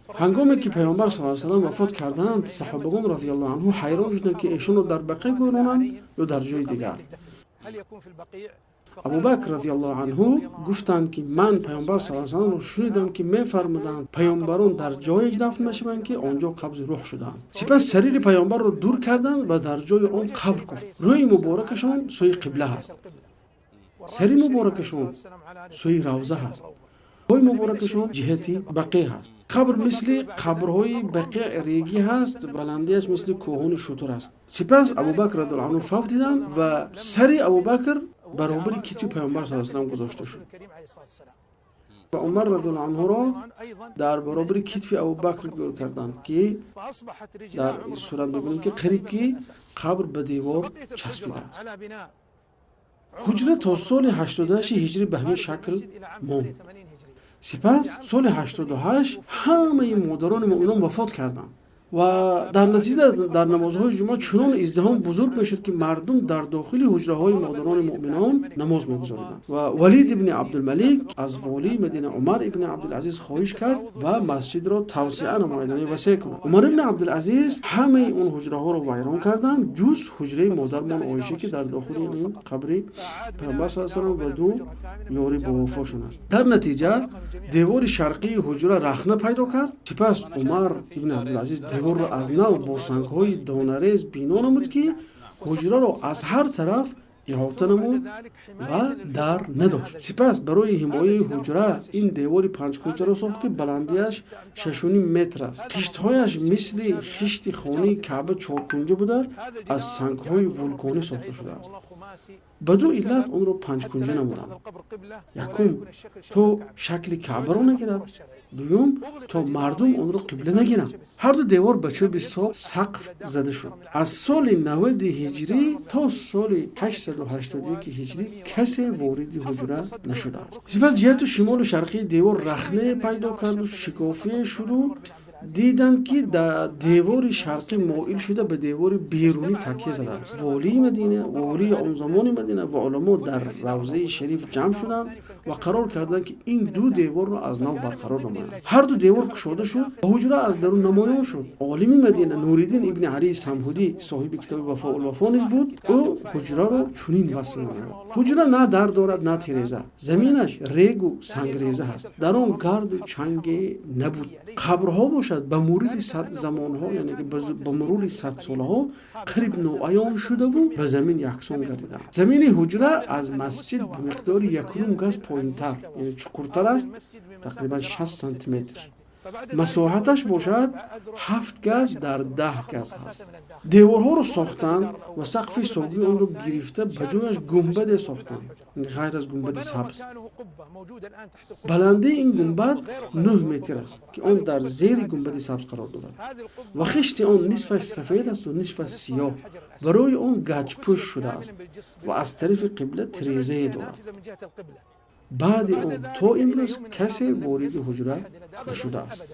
Ҳангоме ки Паёмбар с салам вафот карданд, саҳобагон розиаллоҳу анҳу ҳайрон шуданд, ки эшонро дар Бақеъ гӯронанд ё дар ҷои дигар. Абубакр розиаллоҳу анҳу гуфтанд, ки ман Паёмбар с саламро шунидам, ки мефармуданд: «Паёмбарон дар ҷое дафн мешаванд, ки он ҷо қабзи рӯҳ шудаанд». Сипас сарири Паёмбарро дур карданд ва дар ҷои он қабр кофт. Рӯи муборакашон сӯи қибла ҳаст, сари муборакашон сӯи равза ҳаст, пои муборакашон ҷиҳати Бақеъ ҳаст. Қабр мисли қабрҳои Бақеъ регӣ ҳаст, баландиаш мисли кӯҳони шутур аст. Сипас Абубакр разиаллоҳу анҳу фавтиданд ва сари Абубакр баробари китфи Паёмбар с салам гузошта шуд ва Умар разиаллоҳу анҳуро дар баробари китфи Абубакр гӯр карданд, ки дар ин сурат мебинем, ки қариб ки қабр ба девор часпидааст. Ҳуҷра то соли 88 ҳиҷрӣ ба ҳамин шакл монд. Сипас соли 88 ҳамаи модарони муъминон вафот карданд ва дар натиҷа дар намозҳои ҷумъа чунон издиҳом бузург мешуд, ки мардум дар дохили ҳуҷраҳои модарони муъминон намоз мегузориданд. Ва Валид ибни Абдулмалик аз волии Мадина, Умар ибни Абдулазиз, хоҳиш кард ва масҷидро тавсеа намояд, яъне васеъ кунад. Умар ибни Абдулазиз ҳамаи он ҳуҷраҳоро вайрон карданд, ҷуз ҳуҷраи модармон Оиша, ки дар дохили ин қабри Паёмбар с салам ва ду ёри бовафошон аст. Дар натиҷа девори шарқии ҳуҷра рахна пайдо кард. Сипас Умар ибни Абдулазиз деворро аз нав бо сангҳои донарез бино намуд, ки ҳуҷраро аз ҳар тараф иҳота намуд ва дар надошт. Сипас барои ҳимояи ҳуҷра ин девори панҷкунҷаро сохт, ки баландиаш 6,5 метр аст. Хиштҳояш мисли хишти хонаи Каъба чоркунҷа буда, аз сангҳои вулконӣ сохта шудааст. Ба ду иллат онро панҷкунҷа намуданд: якум, то шакли Каъбаро нагирад, дуюм, то мардум онро қибла нагиранд. Ҳарду девор ба чӯби соб сақф зада шуд. Аз соли 90 ҳиҷрӣ то соли 881 ҳиҷрӣ касе вориди ҳуҷра нашудааст. Сипас ҷиҳату шимолу шарқии девор рахнае пайдо карду шикофие шуду диданд, ки девори шарқӣ моил шуда, ба девори берунӣ такя задааст. Волии Мадина, волии он замони Мадина ва уламо дар равзаи шариф ҷамъ шуданд ва қарор карданд, ки ин ду деворро аз нав барқарор намоянд. Ҳарду девор кушода шуд ва ҳуҷра аз дарун намоён шуд. Олими Мадина, Нуриддин ибни Алии Самҳудӣ, соҳиби китоби Вафоулвафо низ буд, ӯ ҳуҷраро чунин васф менамояд: «Ҳуҷра на дар дорад, на тиреза, заминаш регу сангреза ҳаст, дар он гарду чанге набуд. Қабрҳо бошад, ба мурури замонҳо, яъне ки ба мурури садсолаҳо, қариб ноаён шудаву ба замин яксон гардидаанд. Замини ҳуҷра аз масҷид ба миқдори 1,5 газ поинтар, яъне чуқуртар аст, тақрибан 60 сантиметр. Масоҳаташ бошад 7 газ дар 10 газ ҳаст. Деворҳоро сохтанд ва сақфи собии онро гирифта, ба ҷояш гумбаде сохтанд, ғайр аз гумбади сабз. Баландии ин гумбад 9 метр аст, ки он дар зери гумбади сабз қарор дорад ва хишти он нисфаш сафед асту нисфаш сиёҳ ва рӯи он гачпӯш шудааст ва аз тарафи қибла тирезае дорад. Баъди он то имрӯз касе вориди ҳуҷра нашудааст».